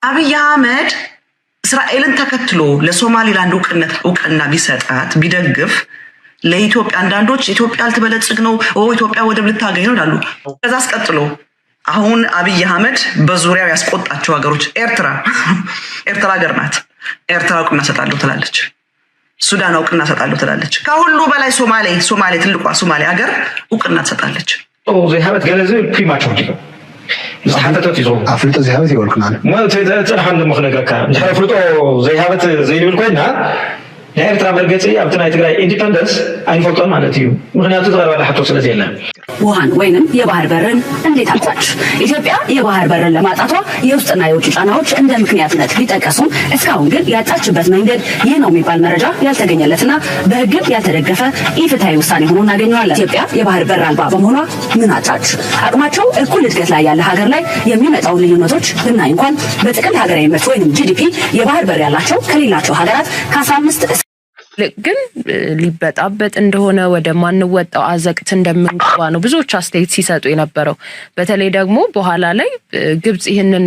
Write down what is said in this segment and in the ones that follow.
አብይ አህመድ እስራኤልን ተከትሎ ለሶማሊላንድ እውቅነት እውቅና ቢሰጣት ቢደግፍ ለኢትዮጵያ አንዳንዶች ኢትዮጵያ ልትበለጽግ ነው፣ ኦ ኢትዮጵያ ወደብ ልታገኝ ነው ይላሉ። ከዛ አስቀጥሎ አሁን አብይ አህመድ በዙሪያው ያስቆጣቸው ሀገሮች ኤርትራ ኤርትራ ሀገር ናት። ኤርትራ እውቅና ሰጣለሁ ትላለች። ሱዳን እውቅና ሰጣለሁ ትላለች። ከሁሉ በላይ ሶማሌ ሶማሌ ትልቋ ሶማሌ ሀገር እውቅና ትሰጣለች። ዘይሃበት ገለ ዝብል ፕሪማቹር ድዩ? ዝተሓተተት እዩ ዝኸውን። ኣፍልጦ ዘይሃበት ይበልኩና። ጽንሓን ደሞ ክነግረካ፣ ድሕሪ ኣፍልጦ ዘይሃበት ዘይንብል ኮይና ናይ ኤርትራ መርገፂ ኣብቲ ናይ ትግራይ ኢንዲፐንደንስ ኣይንፈልጦን ማለት እዩ። ምክንያቱ ዝቐረበላ ሕቶ ስለ ዘየለ። ውሃን ወይንም የባህር በርን እንዴት አጣች? ኢትዮጵያ የባህር በርን ለማጣቷ የውስጥና የውጭ ጫናዎች እንደ ምክንያትነት ቢጠቀሱም እስካሁን ግን ያጣችበት መንገድ ይህ ነው የሚባል መረጃ ያልተገኘለትና በህግም ያልተደገፈ ኢፍትሐዊ ውሳኔ ሆኖ እናገኘዋለን። ኢትዮጵያ የባህር በር አልባ በመሆኗ ምን አጣች? አቅማቸው እኩል እድገት ላይ ያለ ሀገር ላይ የሚመጣውን ልዩነቶች ብናይ እንኳን በጥቅል ሀገራዊ ምርት ወይም ጂ ዲ ፒ የባህር በር ያላቸው ከሌላቸው ሀገራት ከአስራ አምስት ግን ሊበጣበጥ እንደሆነ ወደ ማንወጣው አዘቅት እንደምንገባ ነው ብዙዎች አስተያየት ሲሰጡ የነበረው። በተለይ ደግሞ በኋላ ላይ ግብጽ ይህንን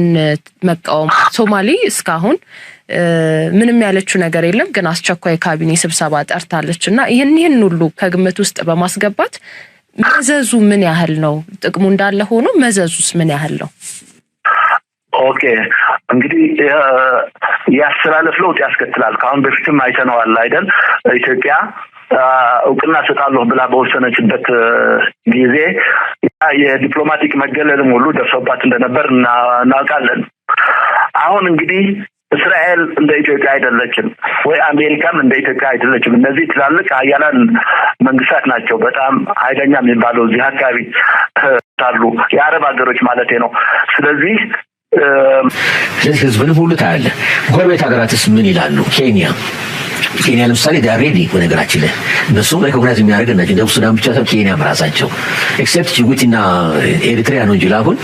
መቃወም ሶማሌ እስካሁን ምንም ያለችው ነገር የለም። ግን አስቸኳይ ካቢኔ ስብሰባ ጠርታለች እና ይህን ይህን ሁሉ ከግምት ውስጥ በማስገባት መዘዙ ምን ያህል ነው? ጥቅሙ እንዳለ ሆኖ መዘዙስ ምን ያህል ነው? ኦኬ እንግዲህ ያስተላለፍ ለውጥ ያስከትላል። ከአሁን በፊትም አይተነዋል አይደል? ኢትዮጵያ እውቅና እሰጣለሁ ብላ በወሰነችበት ጊዜ የዲፕሎማቲክ መገለልም ሁሉ ደርሶባት እንደነበር እናውቃለን። አሁን እንግዲህ እስራኤል እንደ ኢትዮጵያ አይደለችም ወይ አሜሪካም እንደ ኢትዮጵያ አይደለችም። እነዚህ ትላልቅ ሀያላን መንግስታት ናቸው። በጣም ኃይለኛ የሚባለው እዚህ አካባቢ አሉ፣ የአረብ ሀገሮች ማለት ነው። ስለዚህ ስለዚህ ህዝብንም ሁሉ ታያለ። ጎረቤት ሀገራትስ ምን ይላሉ? ኬንያ ኬንያ ለምሳሌ ዳሬዲ በነገራችን ላይ እነሱም ሪኮግናይዝ የሚያደርግ ናቸው። ደቡብ ሱዳን ብቻ ሳይሆን ኬንያም ራሳቸው ኤክሴፕት ጅቡቲና ኤሪትሪያ ነው እንጂ አሁን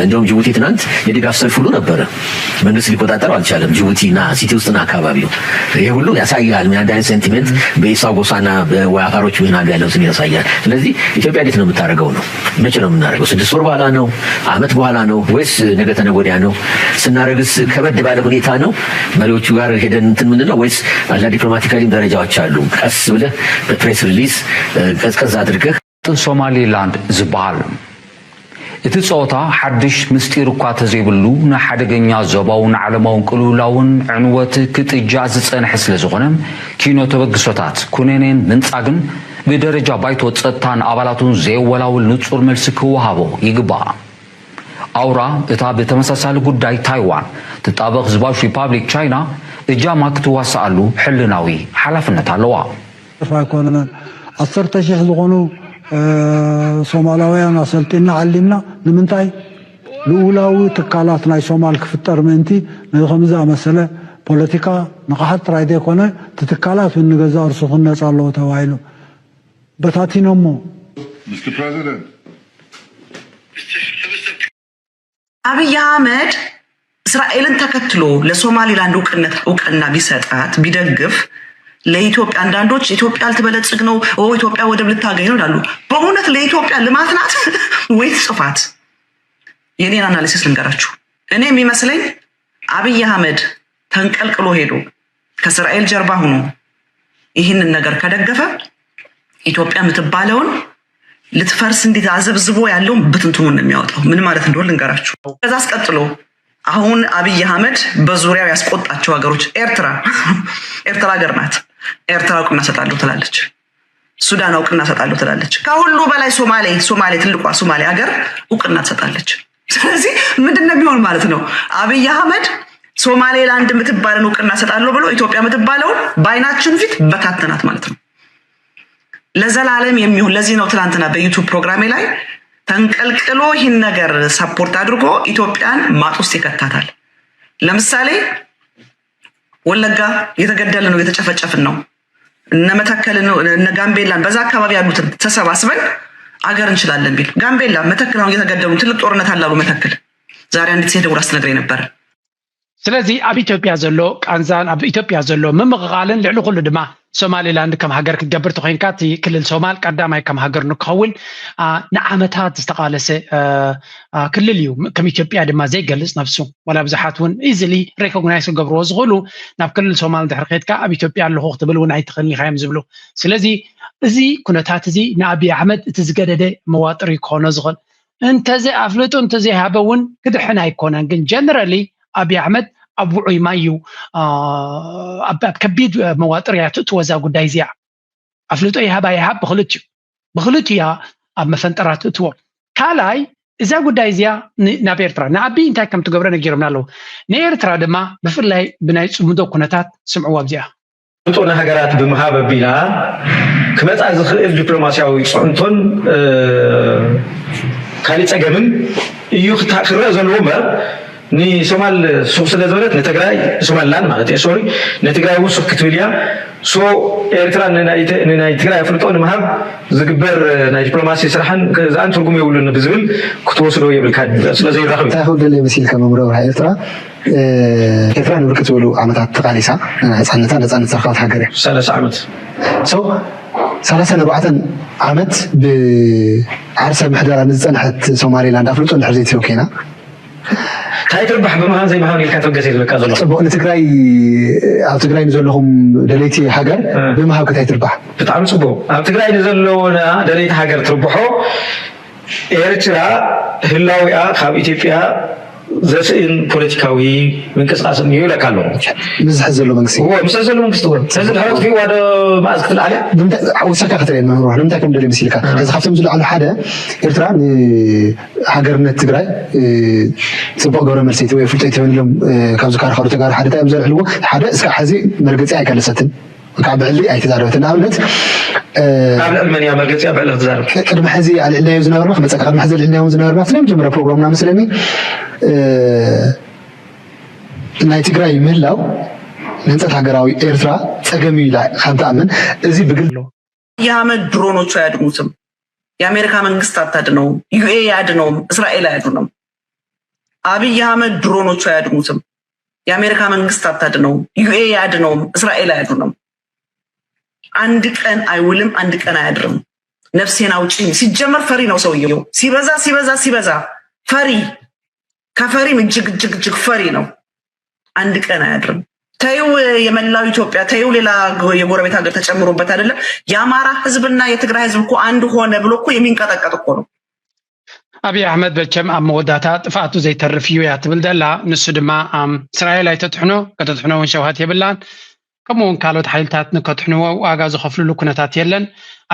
እንደውም ጅቡቲ ትናንት የድጋፍ ሰልፍ ሁሉ ነበረ። መንግስት ሊቆጣጠረው አልቻለም። ጅቡቲና ሲቲ ውስጥና አካባቢው ይሄ ሁሉ ያሳያል። ምን አይነት ሴንቲሜንት በኢሳው ጎሳና በአፋሮች መካከል ያለው ስሜት ያሳያል። ስለዚህ ኢትዮጵያ እንዴት ነው የምታደርገው ነው? መቼ ነው የምናደርገው? ስድስት ወር በኋላ ነው? አመት በኋላ ነው ወይስ ነገ ተነገ ወዲያ ነው? ስናደርግስ ከበድ ባለ ሁኔታ ነው መሪዎቹ ጋር ሄደን እንትን ምንድን ነው ወይስ አላ ዲፕሎማቲካሊ ደረጃዎች አሉ? ቀስ ብለህ በፕሬስ ሪሊዝ ቀዝቀዝ አድርገህ ሶማሊላንድ ዝበሃል እቲ ጸወታ ሓድሽ ምስጢር እኳ ተዘይብሉ ንሓደገኛ ዞባውን ዓለማውን ቅልውላውን ዕንወት ክጥጃ ዝጸንሐ ስለ ዝኾነ ኪኖ ተበግሶታት ኩነኔን ምንጻግን ብደረጃ ባይቶ ጸጥታን ኣባላቱን ዘየወላውል ንጹር መልሲ ክወሃቦ ይግባእ። ኣውራ እታ ብተመሳሳሊ ጉዳይ ታይዋን ትጣበቕ ህዝባዊት ሪፓብሊክ ቻይና እጃማ ክትዋስኣሉ ሕልናዊ ሓላፍነት ኣለዋ። ኣይኮነን። ዓሰርተ ሺሕ ዝኾኑ ሶማላውያን ኣሰልጢና ዓሊምና ንምንታይ ልኡላዊ ትካላት ናይ ሶማል ክፍጠር ምእንቲ ነዚ ከምዚ ዝኣመሰለ ፖለቲካ ንቕሓት ጥራይ ዘይኮነ እቲ ትካላት እውን ንገዛእ ርእሱ ክነጻ ኣለዎ ተባሂሉ በታቲኖሞ። አብይ አህመድ እስራኤልን ተከትሎ ለሶማሊላንድ እውቅነት እውቅና ቢሰጣት ቢደግፍ ለኢትዮጵያ አንዳንዶች ኢትዮጵያ ልትበለጽግ ነው፣ ኦ ኢትዮጵያ ወደብ ልታገኝ ነው ይላሉ። በእውነት ለኢትዮጵያ ልማት ናት ወይስ ጥፋት? የኔን አናሊሲስ ልንገራችሁ። እኔ የሚመስለኝ አብይ አህመድ ተንቀልቅሎ ሄዶ ከእስራኤል ጀርባ ሆኖ ይህንን ነገር ከደገፈ ኢትዮጵያ የምትባለውን ልትፈርስ እንዲህ አዘብዝቦ ያለውን ብትንትኑን ነው የሚያወጣው። ምን ማለት እንደሆነ ልንገራችሁ። ከዛ አስቀጥሎ አሁን አብይ አህመድ በዙሪያው ያስቆጣቸው ሀገሮች ኤርትራ ኤርትራ ሀገር ናት። ኤርትራ እውቅና እሰጣለሁ ትላለች። ሱዳን እውቅና እሰጣለሁ ትላለች። ከሁሉ በላይ ሶማሌ ሶማሌ ትልቋ ሶማሌ ሀገር እውቅና ትሰጣለች። ስለዚህ ምንድን ነው የሚሆን ማለት ነው? አብይ አህመድ ሶማሌላንድ የምትባልን እውቅና እሰጣለሁ ብሎ ኢትዮጵያ የምትባለውን በአይናችን ፊት በታተናት ማለት ነው። ለዘላለም የሚሆን ለዚህ ነው ትናንትና በዩቱብ ፕሮግራሜ ላይ ተንቀልቅሎ ይህን ነገር ሰፖርት አድርጎ ኢትዮጵያን ማጥ ውስጥ ይከታታል። ለምሳሌ ወለጋ እየተገደልን ነው፣ እየተጨፈጨፍን ነው። እነ መተከልን እነ ጋምቤላን በዛ አካባቢ ያሉትን ተሰባስበን አገር እንችላለን ቢል ጋምቤላ መተከል አሁን እየተገደሉ ትልቅ ጦርነት አላሉ መተከል ዛሬ አንዲት ሴት ደውላ ስትነግረኝ ነበረ። ስለዚ ኣብ ኢትዮጵያ ዘሎ ቃንዛን ኣብ ኢትዮጵያ ዘሎ ምምቕቓልን ልዕሊ ኩሉ ድማ ሶማሊላንድ ከም ሃገር ክትገብር ተኮይንካ፣ እቲ ክልል ሶማል ቀዳማይ ከም ሃገር ንክኸውን ንዓመታት ዝተቃለሰ ክልል እዩ። ከም ኢትዮጵያ ድማ ዘይገልፅ ነብሱ፣ ዋላ ብዙሓት እውን ኢዝሊ ሬኮግናይዝ ክገብርዎ ዝኽእሉ፣ ናብ ክልል ሶማል ድሕሪ ከድካ ኣብ ኢትዮጵያ ኣለኹ ክትብል እውን ኣይትኽእልን ኢኻ እዮም ዝብሉ። ስለዚ እዚ ኩነታት እዚ ንኣብይ ኣሕመድ እቲ ዝገደደ መዋጥር እዩ ክኾኖ ዝኽእል። እንተዘይ ኣፍልጦ እንተዘይሃበ እውን ክድሕን ኣይኮነን። ግን ጀነራሊ ኣብይ ኣሕመድ ኣብ ውዑይ ማይ እዩ፣ ኣብ ከቢድ መዋጥር እያ ትእትዎ እዛ ጉዳይ እዚኣ። ኣፍልጦ ይሃብ ኣይሃብ ብክልቲኡ ብክልቲኡ እያ ኣብ መፈንጠራ ትእትዎ። ካልኣይ እዛ ጉዳይ እዚኣ ናብ ኤርትራ ንኣብይ እንታይ ከም ትገብረ ነጊሮምና ኣለዉ። ንኤርትራ ድማ ብፍላይ ብናይ ፅምዶ ኩነታት ስምዕዋ ኣብዚኣ። ፍልጦ ንሃገራት ብምሃብ ኣቢላ ክመፃ ዝኽእል ዲፕሎማስያዊ ፅዕንቶን ካሊእ ፀገምን እዩ ክረአ ዘለዎ እምበር ንሶማል ሱቕ ስለ ዝበለት ንትግራይ ሶማልላንድ ማለት እየ ሶሪ ንትግራይ እውን ሱቕ ክትብል እያ። ሶ ኤርትራ ንናይ ትግራይ ኣፍልጦ ንምሃብ ዝግበር ናይ ዲፕሎማሲ ስራሕን ክእዝኣን ትርጉም የብሉን ብዝብል ክትወስዶ የብልካን እዩ። ስለዚ ይራኸብ እንታይ ክብል ደልየ መሲልካ መምረ ኣብርሃ ኤርትራ ኤርትራ ንብርክት ዝበሉ ዓመታት ተቃሊሳ ናፃነታ ነፃነት ዝረከበት ሃገር እያ። ሰላሳ ዓመት ሶ ሰላሳ ነባዕተን ዓመት ብዓርሰ ምሕደራ ንዝፀንሐት ሶማሌላንድ ኣፍልጦ እንድሕር ዘይትህብ ኮይና እንታይ ትርባሕ ብምሃብ ዘይምሃብ ኢልካ ትበገስ እየ ዝብለካ ዘለኹ። ፅቡቕ ንትግራይ ኣብ ትግራይ ንዘለኹም ደለይቲ ሃገር ብምሃብ ከታይ ትርባሕ? ብጣዕሚ ፅቡቕ ኣብ ትግራይ ንዘለውና ደለይቲ ሃገር ትርብሖ ኤርትራ ህላዊኣ ካብ ኢትዮጵያ ዘስእን ፖለቲካዊ ምንቅስቃስ እኒኦ ይብለካ ኣለኹ። ምስ ዝሕዝ ዘሎ መንግስቲ እዎ ምስ ዘሎ መንግስቲ እዎ ስለዚ ድሕረት ፊዋ ዶ መኣዝ ክትልዓለ ወሰካ ከተለየ መምህር ንምንታይ ከም ደልዩ መሲልካ እዚ ካብቶም ዝለዓሉ ሓደ ኤርትራ ሃገርነት ትግራይ ፅቡቅ ገብረ መልሰይቲ ወይ ፍልጠይቲ ይበሎም ካብዚ ካርካዶ ተጋሩ ሓደ እንታይ እዮም ዘልዕልዎ ሓደ እስካብ ሕዚ መርገፂ ኣይከለሰትን ካብ ብዕሊ ኣይተዛረበትን ንኣብነት ኣብ ልዕሊ መን እያ መርገፂ ኣብ ዕሊ ክትዛረብ ቅድሚ ሕዚ ኣልዕልናዮ ዝነበርና ክመፀካ ቅድሚ ሕዚ ኣልዕልናዮ ዝነበርና ስለ መጀመርያ ፕሮግራምና መስለኒ ናይ ትግራይ ምህላው ንህንፀት ሃገራዊ ኤርትራ ፀገም እዩ ኢላ ከምትኣምን እዚ ብግል የአህመድ ድሮኖቹ አያድኑትም። የአሜሪካ መንግስት አታድነውም። ዩኤ ያድነውም። እስራኤል አያድነውም። አብይ አህመድ ድሮኖቹ አያድኑትም። የአሜሪካ መንግስት አታድነውም። ዩኤ ያድነውም። እስራኤል አያድነውም። አንድ ቀን አይውልም፣ አንድ ቀን አያድርም። ነፍሴን አውጪኝ። ሲጀመር ፈሪ ነው ሰውየው። ሲበዛ ሲበዛ ሲበዛ ፈሪ ከፈሪም እጅግ እጅግ እጅግ ፈሪ ነው። አንድ ቀን አያድርም። ተይው የመላው ኢትዮጵያ ተይው ሌላ የጎረቤት ሀገር ተጨምሮበት አይደለም። የአማራ ህዝብና የትግራይ ህዝብ እኮ አንድ ሆነ ብሎ እኮ የሚንቀጠቀጥ እኮ ነው። ኣብይ ኣሕመድ መቸም ኣብ መወዳእታ ጥፍኣቱ ዘይተርፍ እዩ እያ ትብል ዘላ። ንሱ ድማ እስራኤል ኣይተትሕኖ ከተትሕኖ እውን ሸውሃት የብላን። ከምኡ እውን ካልኦት ሓይልታት ንከትሕንዎ ዋጋ ዝኸፍልሉ ኩነታት የለን።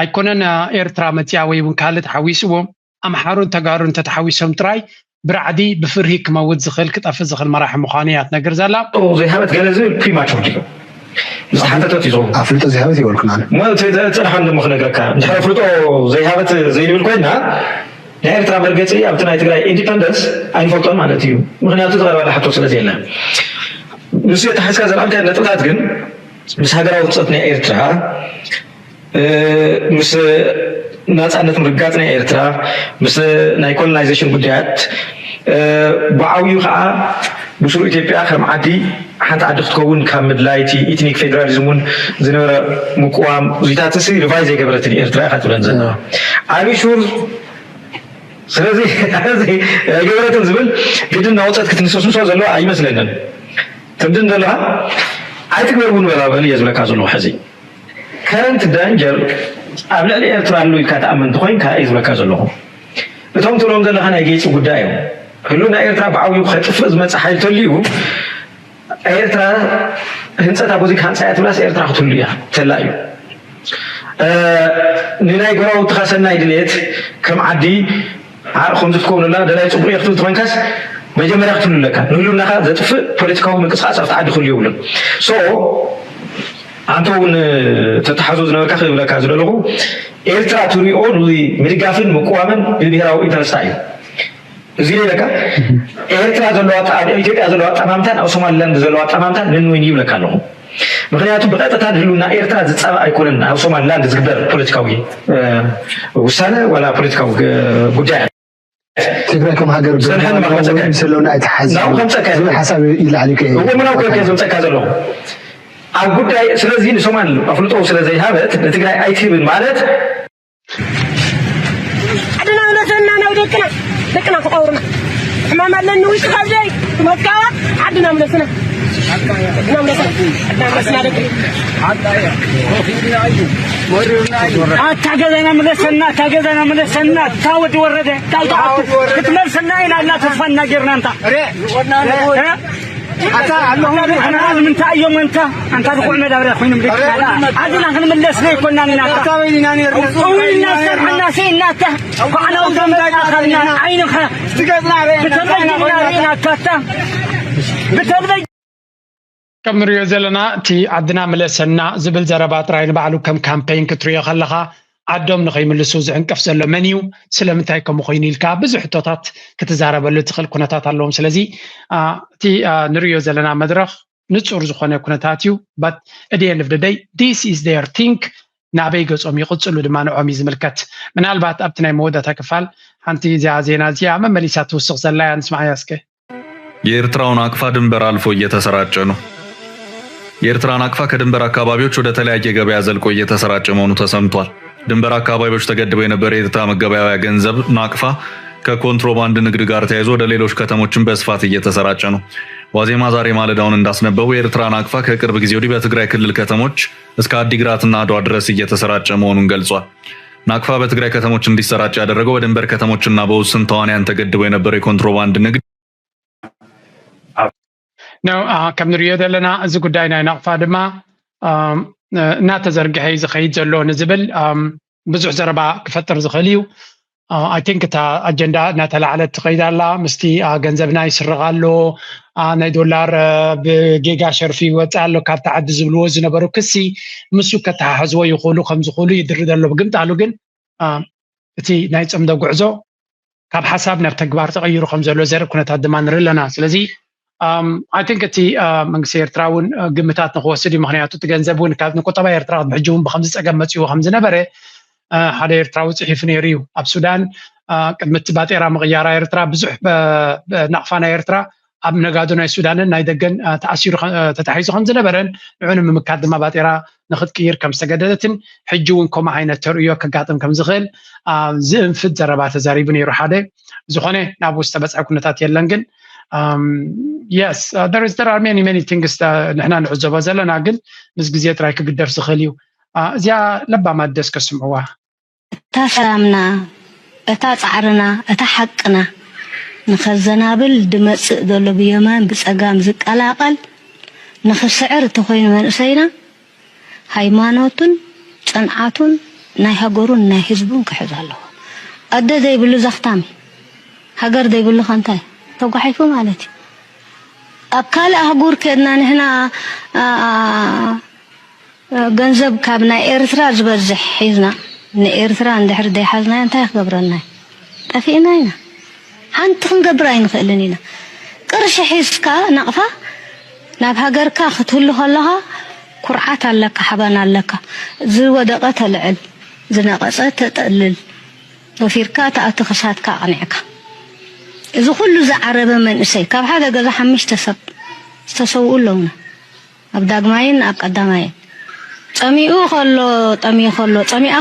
ኣይኮነን ኤርትራ መፂኣ ወይ እውን ካልእ ተሓዊስዎም ኣምሓሩን ተጋሩን እንተተሓዊሶም ጥራይ ብራዕዲ ብፍርሂ ክመውት ዝኽእል ክጠፍእ ዝኽእል መራሒ ምዃኑ እያ ትነግር ዘላ። ዘይሃበት ገለ ዝብል ፕሪማቹር ድዩ ዝተሓተተት እዩ ዝኸውን ኣፍልጦ ዘይሃበት ይበልኩና ጽንሓን ደሞ ክነግረካ እንድሕር ኣፍልጦ ዘይሃበት ዘይንብል ኮይና ናይ ኤርትራ መርገፂ ኣብቲ ናይ ትግራይ ኢንዲፐንደንስ ኣይንፈልጦን ማለት እዩ ምክንያቱ ዝቐረበላ ሕቶ ስለ ዘየለ ንሱ የተሓዝካ ዘልዓልካዮ ነጥብታት ግን ምስ ሃገራዊ ህንፀት ናይ ኤርትራ ምስ ናፃነት ምርጋፅ ናይ ኤርትራ ምስ ናይ ኮሎናይዜሽን ጉዳያት ብዓብዩ ከዓ ብስሩ ኢትዮጵያ ከም ዓዲ ሓንቲ ዓዲ ክትከውን ካብ ምድላይቲ ኢትኒክ ፌደራሊዝም እውን ዝነበረ ምቅዋም እዚታት ሲ ሪቫይዝ የገበረትን ኤርትራ ኢካ ትብለን ዘለ ዓብዩ ሹር ስለዚ ኣይገበረትን ዝብል ግድን ናውፀት ክትንሰስምሶ ዘሎ ኣይመስለንን ትምድን ዘለካ ኣይትግበር እውን በላበል እየ ዝብለካ ዘለኹ ሕዚ ከረንት ዳንጀር ኣብ ልዕሊ ኤርትራ ኣሎ ኢልካ ትኣምን እንተኮይንካ እየ ዝብለካ ዘለኹ እቶም ትብሎም ዘለካ ናይ ጌፂ ጉዳይ እዮም ህሉ ናይ ኤርትራ ብዓብዩ ከጥፍእ ዝመፅእ ሓይል ተልዩ ኤርትራ ህንፀት ኣቦዚ ክሃንፃ እያ ትብላስ ኤርትራ ክትህሉ እያ ተላ እዩ ንናይ ጎረባብትኻ ሰናይ ድሌት ከም ዓዲ ዓር ከምዚ ትከውንላ ደላይ ፅቡቅ እየ ክትብል ትኾንካስ መጀመርያ ክትህሉ ኣለካ ንህልውናኻ ዘጥፍእ ፖለቲካዊ ምንቅስቃስ ኣብቲ ዓዲ ክህሉ የብሉን so ኣንተ እውን ተተሓዞ ዝነበርካ ክብለካ ዝደለኹ ኤርትራ ትሪኦ ምድጋፍን ምቅዋምን ብብሄራዊ ኢንተረስታ እዩ እዚ ኢለካ ኤርትራ ዘለዋ ኢትዮጵያ ዘለዋ ኣጠማምታን ኣብ ሶማሊላንድ ዘለዋ ኣጠማምታን ንንወይን ይብለካ ኣለኹ ምክንያቱ ብቀጥታ ንህልውና ኤርትራ ዝፃባእ ኣይኮነን ኣብ ሶማሊላንድ ዝግበር ፖለቲካዊ ውሳነ ዋላ ፖለቲካዊ ጉዳይ ትግራይ ከም ሃገር ዘለውና ኣይተሓዝ ዝብል ሓሳብ ይላዓል እዩ እዎ ምናው ከ ዘምፀካ ዘለኹ ኣብ ጉዳይ ስለዚ ንሶማል ኣፍልጦ ስለ ዘይሃበት ንትግራይ ኣይትህብን ማለት ዓድና ምለሰና ናብ ደቅና ደቅና ክቐብሩና ሕማም ኣለኒ ውሽጢ ካብዘይ ትመካዋ ዓድና ምለስና ዓድና ምለስና ዓድና ምለስና ደቅና ኣታ ገዛና ምለሰና ኣታ ገዛና ምለሰና ኣታ ወዲ ወረደ ኣታ ክትመልሰና ኢና እና ተስፋ እናጌርና እንታ ኣታ ኣለኹ ምንታይ እዮም እንታ ኣንታ ድኩዕ መዳብርያ ኮይኖም ደቅና ኣድና ክንምለስ ዘይኮና ኢና ኣታ በይና ነርና እውልና ሰርሕና ስኢናታ ባዕላዊ ዘመጣኻልና ዓይንኻ ትገጽና ብተበጅና ርኢናታታ ብተበጅ ከም ንሪኦ ዘለና እቲ ዓድና ምለሰና ዝብል ዘረባ ጥራይ ንባዕሉ ከም ካምፔይን ክትሪኦ ከለኻ ዓዶም ንኸይምልሱ ዝዕንቅፍ ዘሎ መን እዩ? ስለምንታይ ከምኡ ኮይኑ ኢልካ ብዙሕ ሕቶታት ክትዛረበሉ ትኽእል ኩነታት ኣለዎም። ስለዚ እቲ ንሪኦ ዘለና መድረኽ ንጹር ዝኾነ ኩነታት እዩ። But at the end of the day this is their thing። ናበይ ገጾም ይቕጽሉ ድማ ንዖም እዩ ዝምልከት። ምናልባት ኣብቲ ናይ መወዳእታ ክፋል ሓንቲ እዚኣ ዜና እዚኣ መመሊሳ ትውስኽ ዘላ እያ። ንስማዓያ እስከ። የኤርትራው ናቅፋ ድንበር አልፎ እየተሰራጨ ነው። የኤርትራ ናቅፋ ከድንበር አካባቢዎች ወደ ተለያየ ገበያ ዘልቆ እየተሰራጨ መሆኑ ተሰምቷል። ድንበር አካባቢዎች ተገድቦ የነበረ የኤርትራ መገበያያ ገንዘብ ናቅፋ ከኮንትሮባንድ ንግድ ጋር ተያይዞ ወደ ሌሎች ከተሞችን በስፋት እየተሰራጨ ነው። ዋዜማ ዛሬ ማለዳውን እንዳስነበቡ የኤርትራ ናቅፋ ከቅርብ ጊዜ ወዲህ በትግራይ ክልል ከተሞች እስከ አዲግራትና አድዋ ድረስ እየተሰራጨ መሆኑን ገልጿል። ናቅፋ በትግራይ ከተሞች እንዲሰራጭ ያደረገው በድንበር ከተሞችና በውስን ተዋንያን ተገድቦ የነበረ የኮንትሮባንድ ንግድ ነው። ከም ንሪኦ ዘለና እዚ ጉዳይ ናይ ናቕፋ ድማ እናተዘርግሐ እዩ ዝኸይድ ዘሎ ንዝብል ብዙሕ ዘረባ ክፈጥር ዝኽእል እዩ። I think እታ ኣጀንዳ እናተላዕለት ትኸይድ ኣላ። ምስቲ ገንዘብና ይስረቕ ኣሎ፣ ናይ ዶላር ብጌጋ ሸርፊ ይወፅእ ኣሎ ካብቲ ዓዲ ዝብልዎ ዝነበሩ ክሲ ምስ ከተሓሕዝዎ ይኽእሉ ከም ዝኽእሉ ይድርደሎ። ብግምጣሉ ግን እቲ ናይ ፅምዶ ጉዕዞ ካብ ሓሳብ ናብ ተግባር ተቐይሩ ከም ዘሎ ዘርኢ ኩነታት ድማ ንርኢ ኣለና። ስለዚ I think እቲ መንግስቲ ኤርትራ እውን ግምታት ንክወስድ እዩ። ምክንያቱ እቲ ገንዘብ እውን ካብ ንቁጠባ ኤርትራ ቅድሚ ሕጂ እውን ብከምዚ ፀገም መፅዎ ከም ዝነበረ ሓደ ኤርትራዊ ፅሒፉ ነይሩ እዩ። ኣብ ሱዳን ቅድሚ እቲ ባጤራ ምቕያራ ኤርትራ ብዙሕ ናቕፋ ናይ ኤርትራ ኣብ ነጋዶ ናይ ሱዳንን ናይ ደገን ተኣሲሩ ተታሒዙ ከም ዝነበረን ንዑ ንምምካት ድማ ባጤራ ንክትቅይር ከም ዝተገደደትን ሕጂ እውን ከምኡ ዓይነት ተርእዮ ከጋጥም ከም ዝኽእል ዝእንፍት ዘረባ ተዛሪቡ ነይሩ ሓደ። ዝኾነ ናብኡ ዝተበፅሐ ኩነታት የለን ግን yes there is there are many many things ንሕና ንዕዘቦ ዘለና ግን ምስ ግዜ ጥራይ ክግደፍ ዝኽእል እዩ። እዚኣ ለባማት ደስ ከስምዕዋ። እታ ሰላምና፣ እታ ጻዕርና፣ እታ ሓቅና ንኸዘናብል ድመጽእ ዘሎ ብየማን ብጸጋም ዝቀላቐል ንኽስዕር እንተኾይኑ መንእሰይና ሃይማኖቱን ጽንዓቱን ናይ ሃገሩን ናይ ህዝቡን ክሕዝ ኣለዎ። ኣደ ዘይብሉ ዘኽታም እዩ። ሃገር ዘይብሉ ከ እንታይ ተጓሒፉ ማለት እዩ። ኣብ ካልእ ኣህጉር ከድና ንሕና ገንዘብ ካብ ናይ ኤርትራ ዝበዝሕ ሒዝና ንኤርትራ እንድሕር ዘይሓዝናዮ እንታይ ክገብረልና እዩ? ጠፊእና ኢና። ሓንቲ ክንገብር ኣይንኽእልን ኢና። ቅርሺ ሒዝካ ናቕፋ ናብ ሃገርካ ክትህሉ ከለኻ ኩርዓት ኣለካ፣ ሓበን ኣለካ። ዝወደቐ ተልዕል፣ ዝነቐጸ ተጠልል፣ ወፊርካ ትኣቱ ክሳድካ ኣቕኒዕካ። እዚ ኩሉ ዝዓረበ መንእሰይ ካብ ሓደ ገዛ ሓሙሽተ ሰብ ዝተሰውኡ ኣለውና። ኣብ ዳግማይን ኣብ ቀዳማይን ጸሚኡ ከሎ ጠሚዩ ከሎ ጸሚኣ